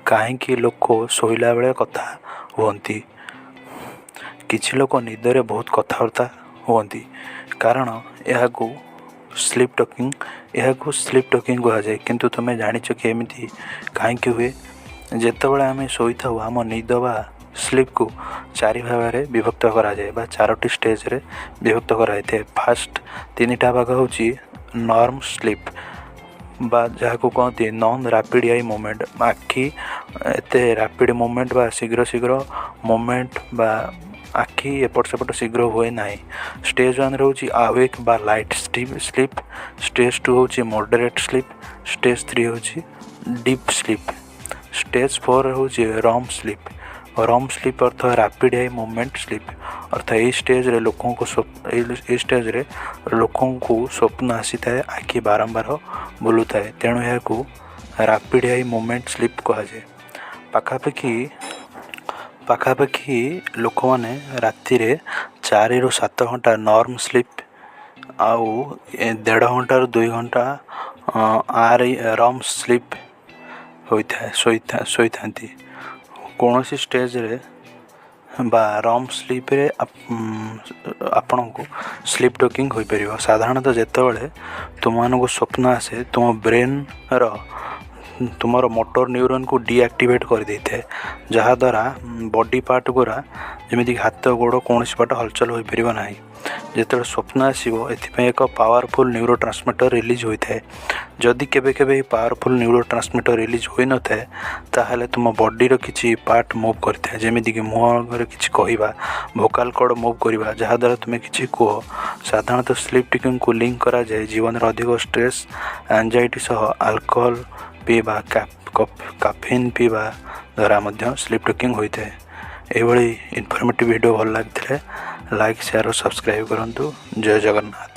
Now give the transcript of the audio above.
କାହିଁକି ଲୋକ ଶୋଇଲା ବେଳେ କଥା ହୁଅନ୍ତି? କିଛି ଲୋକ ନିଦରେ ବହୁତ କଥାବାର୍ତ୍ତା ହୁଅନ୍ତି, କାରଣ ଏହାକୁ ସ୍ଲିପ୍ ଟକିଂ କୁହାଯାଏ। କିନ୍ତୁ ତୁମେ ଜାଣିଛ କି ଏମିତି କାହିଁକି ହୁଏ? ଯେତେବେଳେ ଆମେ ଶୋଇଥାଉ, ଆମ ନିଦ ବା ସ୍ଲିପ୍କୁ ଚାରି ଭାଗରେ ବିଭକ୍ତ କରାଯାଏ ବା ଚାରୋଟି ଷ୍ଟେଜ୍ରେ ବିଭକ୍ତ କରାଯାଇଥାଏ। ଫାଷ୍ଟ ତିନିଟା ଭାଗ ହେଉଛି ନର୍ମ ସ୍ଲିପ୍ ବା ଯାହାକୁ କହନ୍ତି ନନ୍ ରାପିଡ଼ I movement. ଆଖି ଏତେ ରାପିଡ଼ ମୁଭମେଣ୍ଟ ବା ଶୀଘ୍ର ଶୀଘ୍ର ମୁଭମେଣ୍ଟ ବା ଆଖି ଏପଟ ସେପଟ ଶୀଘ୍ର ହୁଏ ନାହିଁ। ଷ୍ଟେଜ୍ ୱାନ୍ ରହୁଛି ଆୱେକ୍ ବା ଲାଇଟ୍ ସ୍ଲିପ୍। ଷ୍ଟେଜ୍ ଟୁ ହେଉଛି ମଡରେଟ୍ ସ୍ଲିପ୍। ଷ୍ଟେଜ୍ ଥ୍ରୀ ହେଉଛି ଡିପ୍ ସ୍ଲିପ୍। ଷ୍ଟେଜ୍ ଫୋର୍ ହେଉଛି ରମ୍ ସ୍ଲିପ୍। ରମ୍ ସ୍ଲିପ୍ ଅର୍ଥ ରାପିଡ଼ I movement slip. ଅର୍ଥ ଏଇ ଷ୍ଟେଜ୍ରେ ଲୋକଙ୍କୁ ସ୍ୱପ୍ନ ଆସିଥାଏ, ଆଖି ବାରମ୍ବାର ବୁଲୁଥାଏ। ତେଣୁ ଏହାକୁ ରାପିଡ଼ I movement slip କୁହାଯାଏ। ପାଖାପାଖି ଲୋକମାନେ ରାତିରେ 4ରୁ 7 ଘଣ୍ଟା ନର୍ମ ସ୍ଲିପ୍ ଆଉ ଦେଢ଼ ଘଣ୍ଟାରୁ 2 ଘଣ୍ଟା ରମ୍ ସ୍ଲିପ୍ ହୋଇଥାଏ, ଶୋଇଥାନ୍ତି। କୌଣସି ଷ୍ଟେଜ୍ରେ ବା ରମ୍ ସ୍ଲିପ୍ରେ ଆପଣଙ୍କୁ ସ୍ଲିପ୍ ଟକିଂ ହୋଇପାରିବ। ସାଧାରଣତଃ ଯେତେବେଳେ ତୁମମାନଙ୍କୁ ସ୍ୱପ୍ନ ଆସେ, ତୁମ ବ୍ରେନ୍ର ତୁମର ମୋଟର ନ୍ୟୁରନ୍କୁ ଡିଆକ୍ଟିଭେଟ୍ କରିଦେଇଥାଏ, ଯାହାଦ୍ୱାରା ବଡି ପାର୍ଟ ଗୁଡ଼ା, ଯେମିତିକି ହାତ, ଗୋଡ଼, କୌଣସି ପାର୍ଟ ହଲଚଲ ହୋଇପାରିବ ନାହିଁ। ଯେତେବେଳେ ସ୍ୱପ୍ନ ଆସିବ, ଏଥିପାଇଁ ଏକ ପାୱାରଫୁଲ୍ ନ୍ୟୁରୋ ଟ୍ରାନ୍ସମିଟର ରିଲିଜ୍ ହୋଇଥାଏ। ଯଦି କେବେ କେବେ ଏହି ପାୱାରଫୁଲ୍ ନ୍ୟୁରୋ ଟ୍ରାନ୍ସମିଟର ରିଲିଜ୍ ହୋଇନଥାଏ, ତାହେଲେ ତୁମ ବଡ଼ିର କିଛି ପାର୍ଟ ମୁଭ୍ କରିଥାଏ, ଯେମିତିକି ମୁହଁରେ କିଛି କହିବା, ଭୋକାଲ୍ କର୍ଡ଼ ମୁଭ୍ କରିବା, ଯାହାଦ୍ୱାରା ତୁମେ କିଛି କୁହ। ସାଧାରଣତଃ ସ୍ଲିପ୍ ଟକିଂକୁ ଲିଙ୍କ କରାଯାଏ ଜୀବନରେ ଅଧିକ ଷ୍ଟ୍ରେସ୍, ଆଞ୍ଜାଇଟି ସହ। ଆଲକୋହଲ ପିଇବା, କାଫିନ୍ ପିଇବା ଦ୍ୱାରା ମଧ୍ୟ ସ୍ଲିପ୍ ଟକିଂ ହୋଇଥାଏ। ଏଇଭଳି ଇନଫର୍ମେଟିଭ୍ ଭିଡ଼ିଓ ଭଲ ଲାଗିଥିଲେ ଲାଇକ୍, ସେୟାର ଓ ସବସ୍କ୍ରାଇବ୍ କରନ୍ତୁ। ଜୟ ଜଗନ୍ନାଥ।